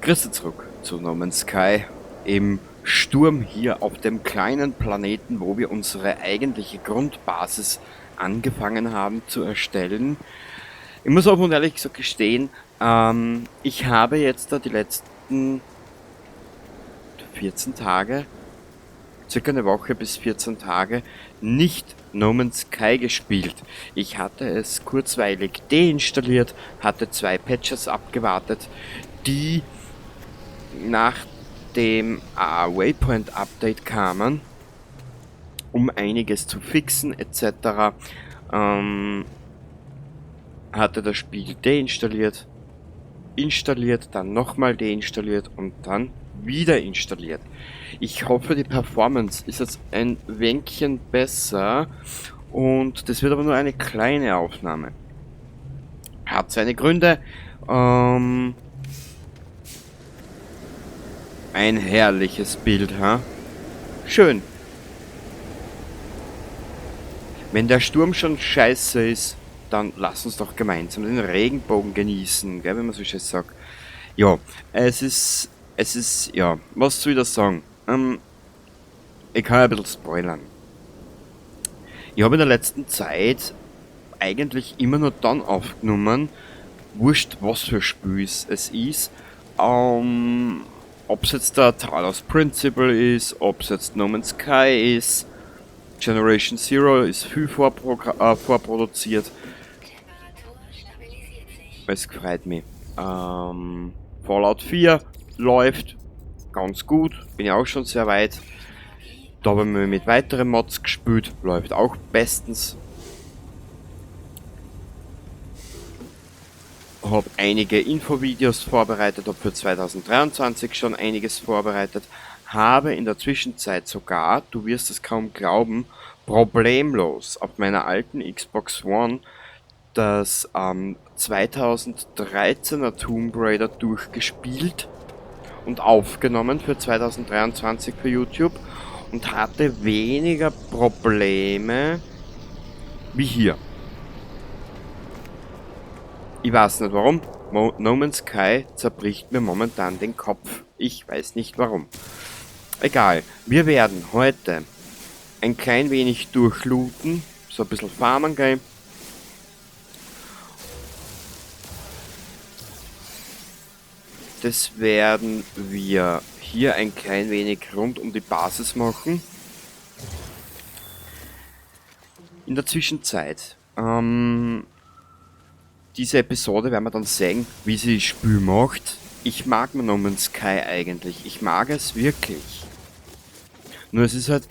Grüße zurück zu No Man's Sky im Sturm hier auf dem kleinen Planeten, wo wir unsere eigentliche Grundbasis angefangen haben zu erstellen. Ich muss auch und ehrlich gesagt gestehen, ich habe jetzt da die letzten 14 Tage, circa eine Woche bis 14 Tage, nicht No Man's Sky gespielt. Ich hatte es kurzweilig deinstalliert, hatte 2 Patches abgewartet, die nach dem Waypoint Update kamen, um einiges zu fixen et cetera. Hatte das Spiel deinstalliert, installiert, dann nochmal deinstalliert und dann wieder installiert. Ich hoffe, die Performance ist jetzt ein wenig besser und das wird aber nur eine kleine Aufnahme. Hat seine Gründe. Ein herrliches Bild, ha? Schön. Wenn der Sturm schon scheiße ist, dann lass uns doch gemeinsam den Regenbogen genießen, gell, wenn man so schön sagt. Ja, es ist, ja, was soll ich da sagen? Ich kann ja ein bisschen spoilern. Ich habe in der letzten Zeit eigentlich immer nur dann aufgenommen, wurscht was für Spiel es ist, ob's jetzt der Talos Principle ist, ob's jetzt No Man's Sky ist, Generation Zero ist viel vorproduziert. Es freut mich. Fallout 4 läuft ganz gut, bin ja auch schon sehr weit. Da haben wir mit weiteren Mods gespielt, läuft auch bestens. Hab einige Infovideos vorbereitet, hab für 2023 schon einiges vorbereitet, habe in der Zwischenzeit sogar, du wirst es kaum glauben, problemlos auf meiner alten Xbox One das 2013er Tomb Raider durchgespielt und aufgenommen für 2023 für YouTube und hatte weniger Probleme wie hier. Ich weiß nicht warum. No Man's Sky zerbricht mir momentan den Kopf. Ich weiß nicht warum. Egal, wir werden heute ein klein wenig durchlooten, so ein bisschen farmen gehen. Das werden wir hier ein klein wenig rund um die Basis machen. In der Zwischenzeit, diese Episode werden wir dann sehen, wie sie das Spiel macht. Ich mag No Man's Sky eigentlich. Ich mag es wirklich. Nur es ist halt,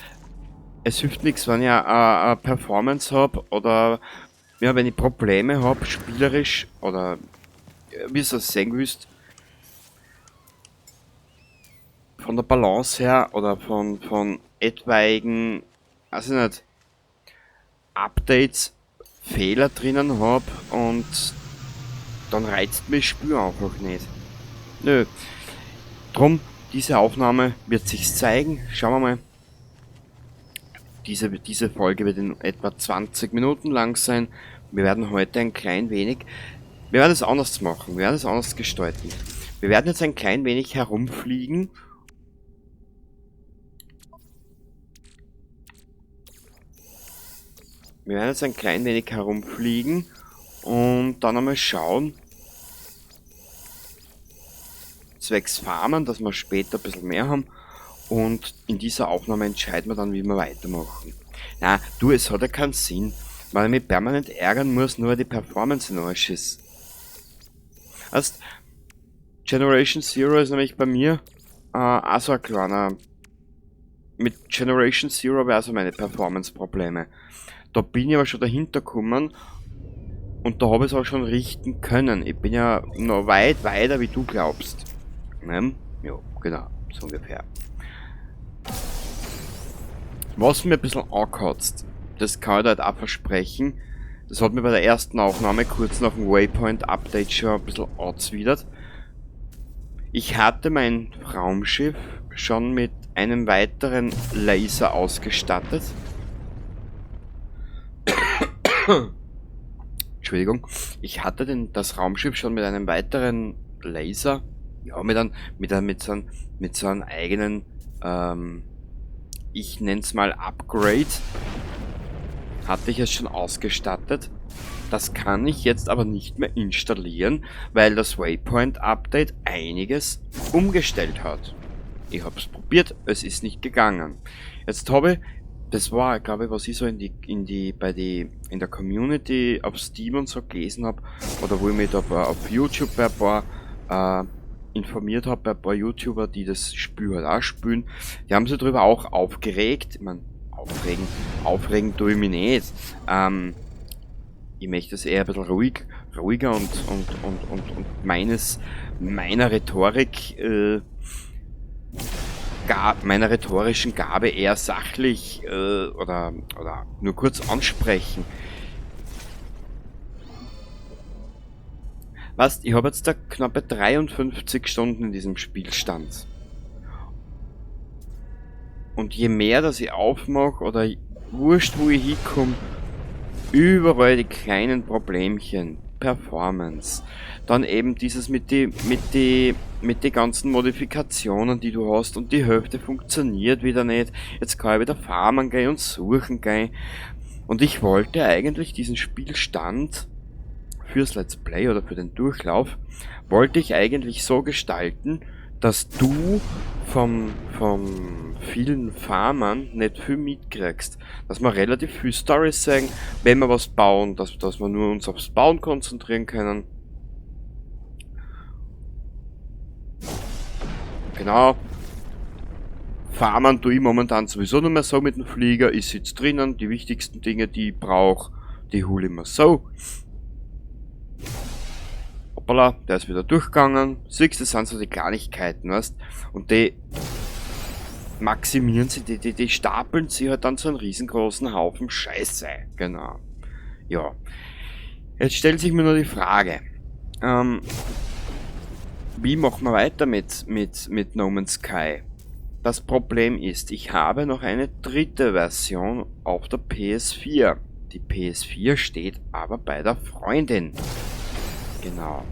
es hilft nichts, wenn ich eine Performance hab oder ja, wenn ich Probleme hab, spielerisch oder wie du das sehen willst, von der Balance her oder von etwaigen, weiß ich nicht, Updates, Fehler drinnen hab und dann reizt mich das Spiel einfach nicht. Nö. Drum, diese Aufnahme wird sich's zeigen. Schauen wir mal. Diese Folge wird in etwa 20 Minuten lang sein. Wir werden heute ein klein wenig, wir werden es anders machen, wir werden es anders gestalten. Wir werden jetzt ein klein wenig herumfliegen. Wir werden jetzt ein klein wenig herumfliegen und dann einmal schauen, zwecks Farmen, dass wir später ein bisschen mehr haben und in dieser Aufnahme entscheiden wir dann, wie wir weitermachen. Na, du, es hat ja keinen Sinn, weil ich mich permanent ärgern muss, nur weil die Performance in Arsch ist. Heißt, Generation Zero ist nämlich bei mir auch so ein kleiner... Mit Generation Zero habe ich auch so meine Performance-Probleme. Da bin ich aber schon dahinter gekommen und da habe ich es auch schon richten können. Ich bin ja noch weit weiter, wie du glaubst. Ne? Ja, genau, so ungefähr. Was mir ein bisschen ankotzt, das kann ich dir halt auch versprechen, das hat mir bei der ersten Aufnahme kurz nach dem Waypoint-Update schon ein bisschen angewidert. Ich hatte mein Raumschiff schon mit einem weiteren Laser ausgestattet. Entschuldigung, ich hatte das Raumschiff schon mit einem weiteren Laser, Ja, mit so einem eigenen, ich nenn's mal Upgrade, hatte ich es schon ausgestattet. Das kann ich jetzt aber nicht mehr installieren, weil das Waypoint-Update einiges umgestellt hat. Ich hab's probiert, es ist nicht gegangen. Jetzt habe ich, das war, glaube ich, was ich so in der Community auf Steam und so gelesen hab, oder wo ich mich da auf YouTube bei ein paar informiert hab, bei ein paar YouTuber, die das Spiel halt auch spielen, die haben sich darüber auch aufgeregt. Ich mein, aufregen tue ich mich nicht. Ich möchte es eher ein bisschen ruhiger und meiner Rhetorik meiner rhetorischen Gabe eher sachlich oder nur kurz ansprechen. Weißt, ich hab jetzt da knappe 53 Stunden in diesem Spielstand. Und je mehr, dass ich aufmach oder wurscht, wo ich hinkomm, überall die kleinen Problemchen, Performance, dann eben dieses mit die ganzen Modifikationen, die du hast, und die Hälfte funktioniert wieder nicht. Jetzt kann ich wieder farmen gehen und suchen gehen. Und ich wollte eigentlich diesen Spielstand fürs Let's Play oder für den Durchlauf, wollte ich eigentlich so gestalten, dass du vom vielen Farmern nicht viel mitkriegst. Dass wir relativ viel Storys sehen, wenn wir was bauen, dass wir nur uns aufs Bauen konzentrieren können. Genau. Farmern tue ich momentan sowieso nur mehr so mit dem Flieger. Ich sitz drinnen, die wichtigsten Dinge, die ich brauch, die hole ich mir so. Hoppala, der ist wieder durchgegangen. Siehst du, das sind so die Kleinigkeiten, weißt? Und die maximieren sie, die stapeln sie halt dann so einen riesengroßen Haufen Scheiße. Genau. Ja. Jetzt stellt sich mir nur die Frage, wie machen wir weiter mit No Man's Sky? Das Problem ist, ich habe noch eine dritte Version auf der PS4. Die PS4 steht aber bei der Freundin. Genau.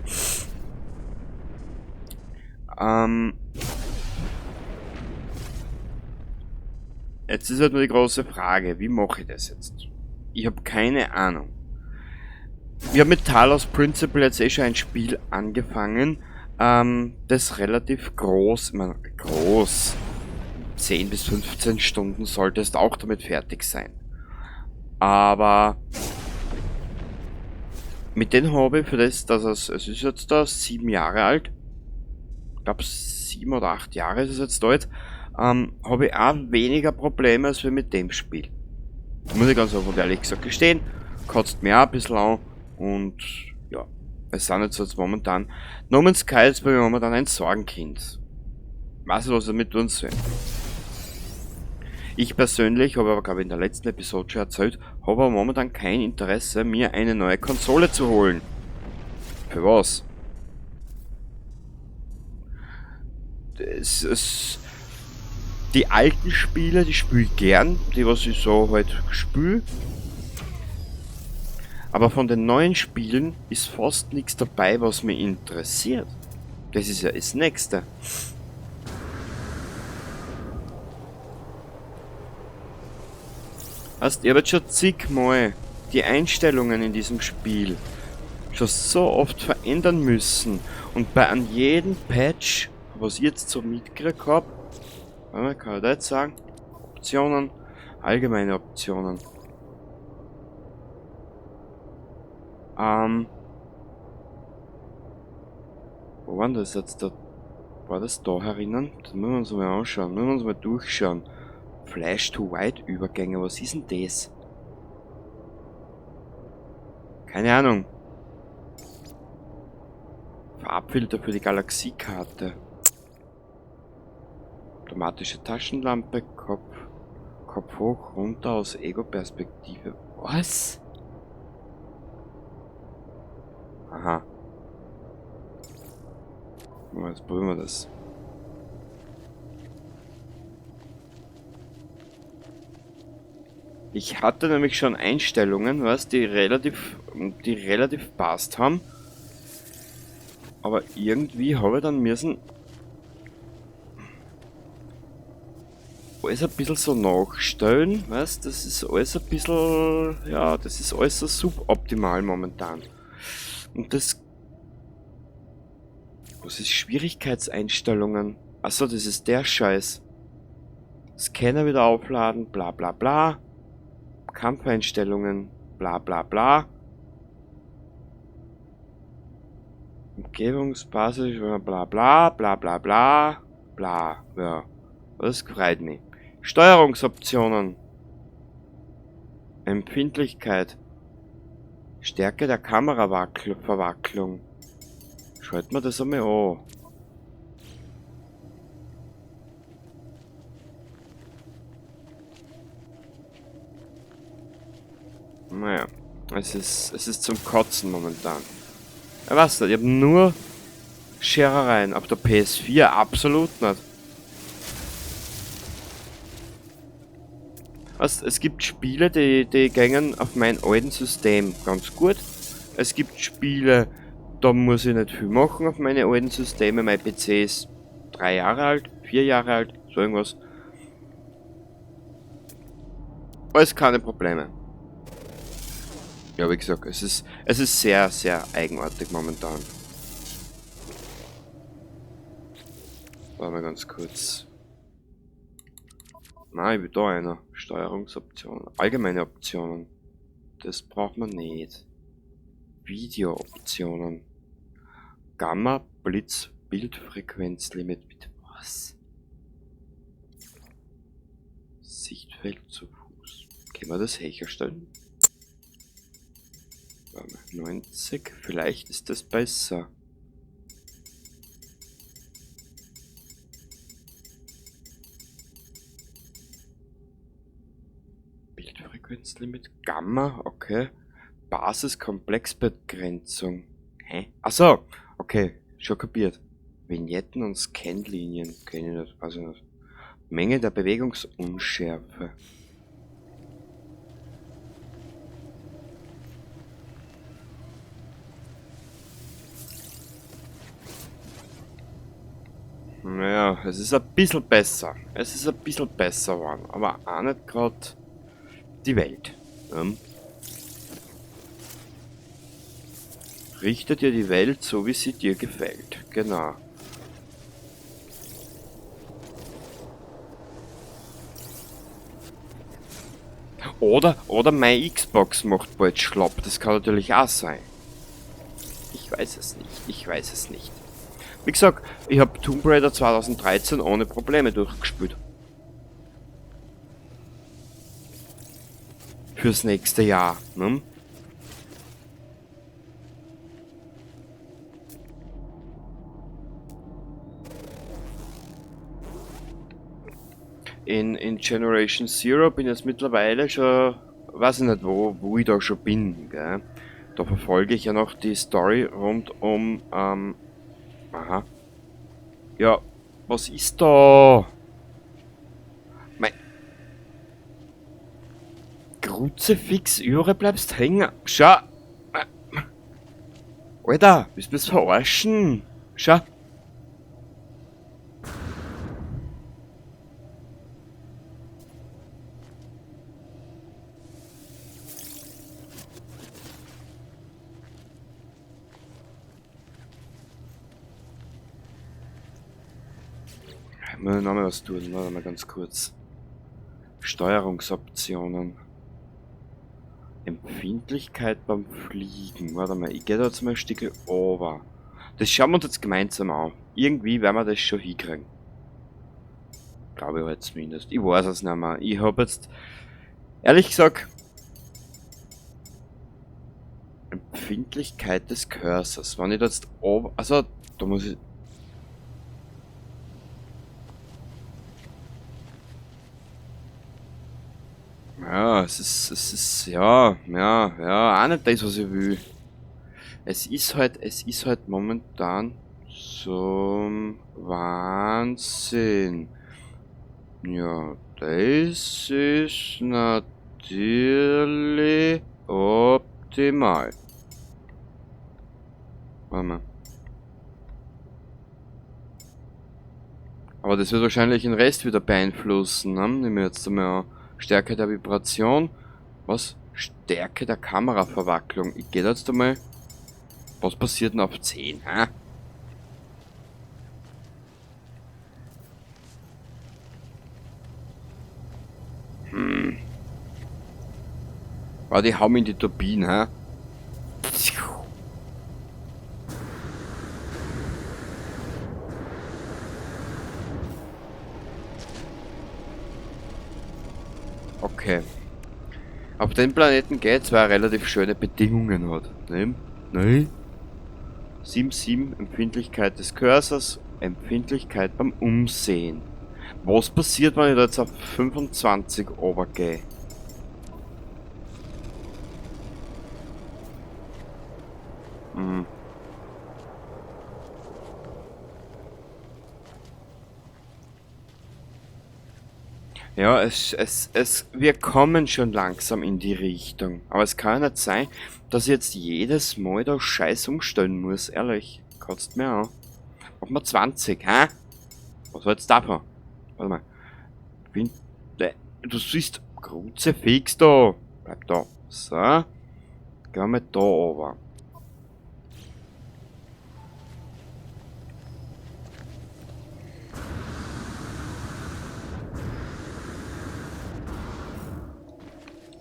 Jetzt ist halt nur die große Frage, wie mache ich das jetzt? Ich hab keine Ahnung. Ich hab mit Talos Principle jetzt eh schon ein Spiel angefangen, das relativ groß, ich mein, groß, 10 bis 15 Stunden solltest auch damit fertig sein. Aber mit dem habe ich für das, dass es, es ist jetzt da 7 Jahre alt, ich glaub 7 oder 8 Jahre ist es jetzt alt, habe ich auch weniger Probleme als wir mit dem Spiel. Muss ich ganz offen und ehrlich gesagt gestehen, kotzt mir auch ein bisschen an und ja, es sind jetzt, jetzt momentan, No Man's Sky ist bei mir momentan ein Sorgenkind. Weiß nicht, was ich damit tun soll. Ich persönlich, habe aber glaube ich in der letzten Episode schon erzählt, habe aber momentan kein Interesse, mir eine neue Konsole zu holen. Für was? Die alten Spiele, die spiele ich gern, die was ich so halt spiele. Aber von den neuen Spielen ist fast nichts dabei, was mich interessiert. Das ist ja das Nächste. Weißt, ich hab jetzt schon zigmal die Einstellungen in diesem Spiel schon so oft verändern müssen. Und bei an jedem Patch, was ich jetzt so mitgekriegt hab, warte mal, kann ich da jetzt sagen? Optionen, allgemeine Optionen. Wo war denn das jetzt da? War das da herinnen? Das müssen wir uns mal anschauen, müssen wir uns mal durchschauen. Flash-to-White-Übergänge, was ist denn das? Keine Ahnung. Farbfilter für die Galaxiekarte. Automatische Taschenlampe, Kopf hoch, runter aus Ego-Perspektive. Was? Aha. Jetzt probieren wir das. Ich hatte nämlich schon Einstellungen, was, die relativ passt haben. Aber irgendwie habe ich dann müssen alles ein bisschen so nachstellen, weißt, das ist alles ein bisschen, ja, das ist alles so suboptimal momentan. Und das, was ist Schwierigkeitseinstellungen? Achso, das ist der Scheiß. Scanner wieder aufladen, bla bla bla. Kampfeinstellungen, bla bla bla. Umgebungsbasis, bla bla bla bla bla bla. Ja, das freut mich. Steuerungsoptionen. Empfindlichkeit. Stärke der Kameraverwacklung. Schalten wir das einmal an. Naja, es ist zum Kotzen momentan. Ich weiß nicht, ich hab nur Scherereien. Auf der PS4 absolut nicht. Weißt, es gibt Spiele, die gängen auf mein alten System ganz gut. Es gibt Spiele, da muss ich nicht viel machen auf meine alten Systeme. Mein PC ist 3 Jahre alt, 4 Jahre alt, so irgendwas. Alles keine Probleme. Ja, wie gesagt, es ist sehr, sehr eigenartig momentan. Warte mal ganz kurz. Nein, ich will da einer. Steuerungsoptionen. Allgemeine Optionen. Das braucht man nicht. Videooptionen. Gamma, Blitz, Bildfrequenzlimit. Bitte was? Sichtfeld zu Fuß. Können wir das höher stellen? 90, vielleicht ist das besser. Bildfrequenzlimit, Gamma, okay. Basiskomplexbegrenzung. Hä? Achso, okay, schon kapiert. Vignetten und Scanlinien, kenn ich nicht, weiß ich nicht. Menge der Bewegungsunschärfe. Naja, es ist ein bisschen besser. Es ist ein bisschen besser geworden, aber auch nicht grad die Welt. Ne? Richte dir die Welt so, wie sie dir gefällt. Genau. Oder meine Xbox macht bald schlapp. Das kann natürlich auch sein. Ich weiß es nicht. Ich weiß es nicht. Wie gesagt, ich hab Tomb Raider 2013 ohne Probleme durchgespielt. Fürs nächste Jahr, ne? In Generation Zero bin ich jetzt mittlerweile schon, weiß ich nicht wo ich da schon bin, gell? Da verfolge ich ja noch die Story rund um, aha. Ja, was ist da? Mein Kruzifix, überall bleibst hängen. Schau. Alter, willst du mich verarschen? Schau. Ich muss noch mal was tun, warte mal ganz kurz. Steuerungsoptionen. Empfindlichkeit beim Fliegen. Warte mal, ich geh da jetzt mal ein Stück runter. Das schauen wir uns jetzt gemeinsam an. Irgendwie werden wir das schon hinkriegen. Glaube ich halt zumindest. Ich weiß es nicht mehr. Ich hab jetzt, ehrlich gesagt, Empfindlichkeit des Cursors. Wenn ich da jetzt oben, also, da muss ich... Ja, es ist, ja, ja, ja, auch nicht das, was ich will. Es ist halt momentan zum Wahnsinn. Ja, das ist natürlich optimal. Warte mal. Aber das wird wahrscheinlich den Rest wieder beeinflussen, ne? Nehmen wir jetzt einmal an. Stärke der Vibration. Was? Stärke der Kameraverwacklung. Ich gehe da jetzt einmal. Was passiert denn auf 10, hä? Hm. Warte, ich hau mich in die Turbine, hä? Okay. Auf dem Planeten geht's, weil er relativ schöne Bedingungen hat. Ne? Ne? 7,7 Empfindlichkeit des Cursors, Empfindlichkeit beim Umsehen. Was passiert, wenn ich da jetzt auf 25 runtergehe? Hm. Ja, wir kommen schon langsam in die Richtung. Aber es kann ja nicht sein, dass ich jetzt jedes Mal da Scheiß umstellen muss. Ehrlich, kotzt mir an. Machen wir 20, hä? Was war jetzt davon? Warte mal. Du siehst, Kruzifix da. Bleib da. So. Gehen wir mal da runter.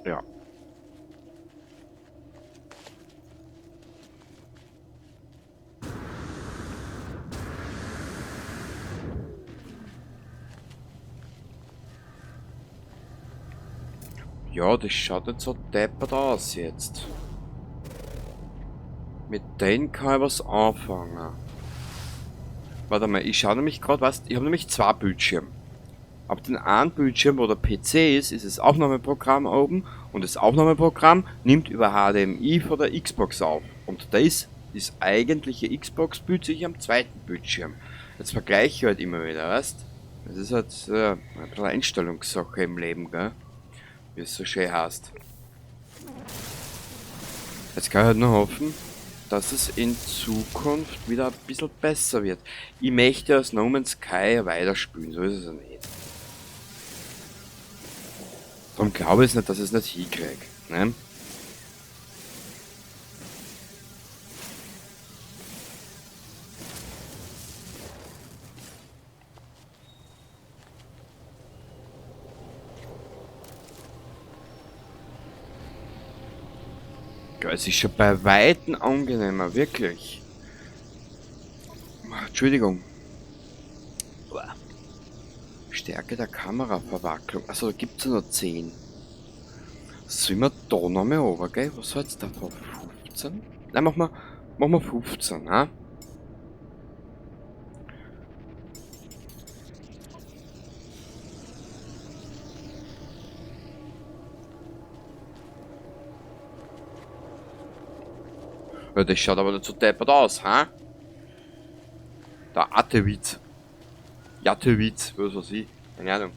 Ja. Ja, das schaut nicht so deppert aus jetzt. Mit denen kann ich was anfangen. Warte mal, ich schau nämlich grad, weißt, ich hab nämlich zwei Bildschirme. Auf den einen Bildschirm, wo der PC ist, ist das Aufnahmeprogramm oben und das Aufnahmeprogramm nimmt über HDMI von der Xbox auf. Und das ist eigentliche Xbox-Bild sich am zweiten Bildschirm. Jetzt vergleiche ich halt immer wieder, weißt? Das ist halt ein bisschen Einstellungssache im Leben, gell? Wie es so schön heißt. Jetzt kann ich halt nur hoffen, dass es in Zukunft wieder ein bisschen besser wird. Ich möchte aus No Man's Sky weiterspielen, so ist es ja nicht. Darum glaube ich es nicht, dass ich es nicht hinkriege. Ne? Ja, es ist schon bei Weitem angenehmer, wirklich. Entschuldigung. Stärke der Kameraverwacklung. Also da gibt's ja noch 10. Sollen wir da noch mal runter, gell? Was soll's davon? 15? Nein, machen wir 15, ne? Ja, das schaut aber nicht so deppert aus, hä? Der Atewitz. Jatewitz, was weiß ich. Keine Ahnung.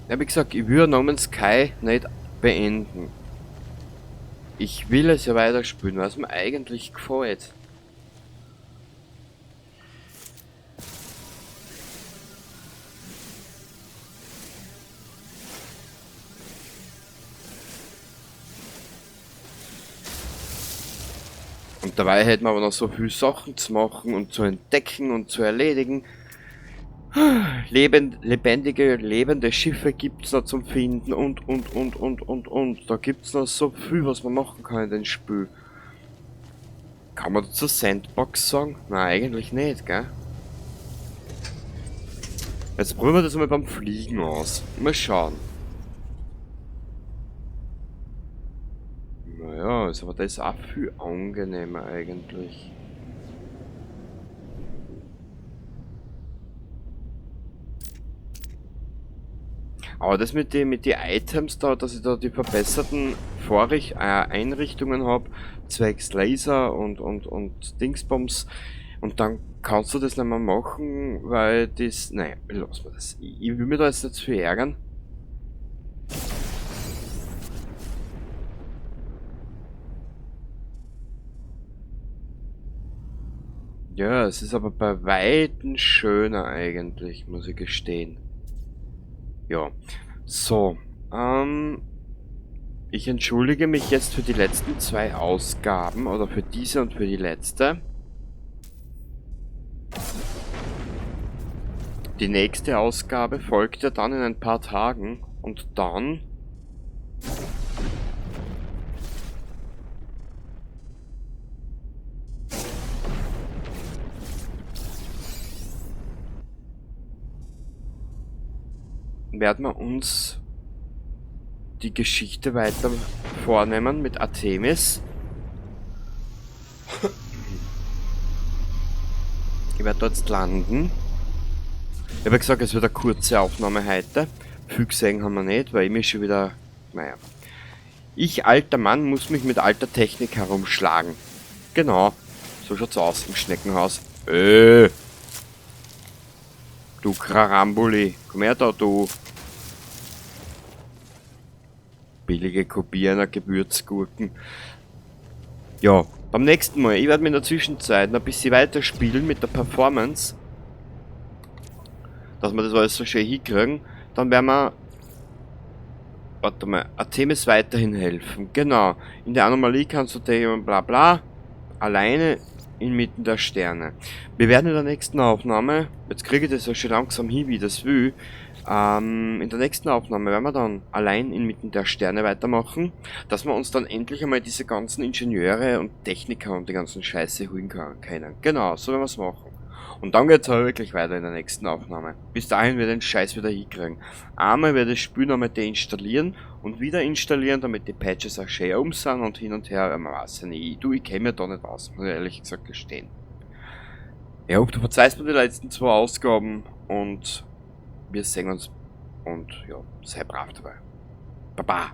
Ja, wie gesagt, ich will No Man's Sky nicht beenden. Ich will es ja weiterspielen, was mir eigentlich gefällt. Und dabei hätten wir aber noch so viele Sachen zu machen und zu entdecken und zu erledigen. Lebendige, lebende Schiffe gibt's noch zum Finden und, und. Da gibt's noch so viel, was man machen kann in dem Spiel. Kann man dazu Sandbox sagen? Nein, eigentlich nicht, gell? Jetzt probieren wir das mal beim Fliegen aus. Mal schauen. Naja, ist aber das auch viel angenehmer eigentlich. Aber das mit die Items da, dass ich da die verbesserten Einrichtungen hab, zwecks Laser und Dingsbums, und dann kannst du das nicht mehr machen, weil das... Nein, lass mal das. Ich will mir da jetzt nicht zu viel ärgern. Ja, es ist aber bei Weitem schöner eigentlich, muss ich gestehen. Ja, so. Ich entschuldige mich jetzt für die letzten 2 Ausgaben, oder für diese und für die letzte. Die nächste Ausgabe folgt ja dann in ein paar Tagen und dann werden wir uns die Geschichte weiter vornehmen mit Artemis. Ich werde dort jetzt landen. Ich habe ja gesagt, es wird eine kurze Aufnahme heute. Viel gesehen haben wir nicht, weil ich mich schon wieder... Naja. Ich, alter Mann, muss mich mit alter Technik herumschlagen. Genau. So schaut's aus im Schneckenhaus. Du Krarambuli. Komm her da, du. Billige Kopie einer Gewürzgurken. Ja, beim nächsten Mal. Ich werde mir in der Zwischenzeit noch ein bisschen weiterspielen mit der Performance. Dass wir das alles so schön hinkriegen. Dann werden wir... Warte mal. Artemis weiterhin helfen. Genau. In der Anomalie kannst du dir bla bla. Alleine inmitten der Sterne. Wir werden in der nächsten Aufnahme, jetzt kriege ich das ja schon langsam hin, wie ich das will, in der nächsten Aufnahme werden wir dann allein inmitten der Sterne weitermachen, dass wir uns dann endlich einmal diese ganzen Ingenieure und Techniker und die ganzen Scheiße holen können. Genau, so werden wir's machen. Und dann geht's aber wirklich weiter in der nächsten Aufnahme. Bis dahin wir den Scheiß wieder hinkriegen. Einmal werde ich das Spiel nochmal deinstallieren und wieder installieren, damit die Patches auch schön um sind und hin und her. Man weiß ja nicht. Du, ich kenn mir da nicht aus, muss ich ehrlich gesagt gestehen. Ja, du verzeihst mir die letzten 2 Ausgaben und wir sehen uns und ja, sei brav dabei. Baba!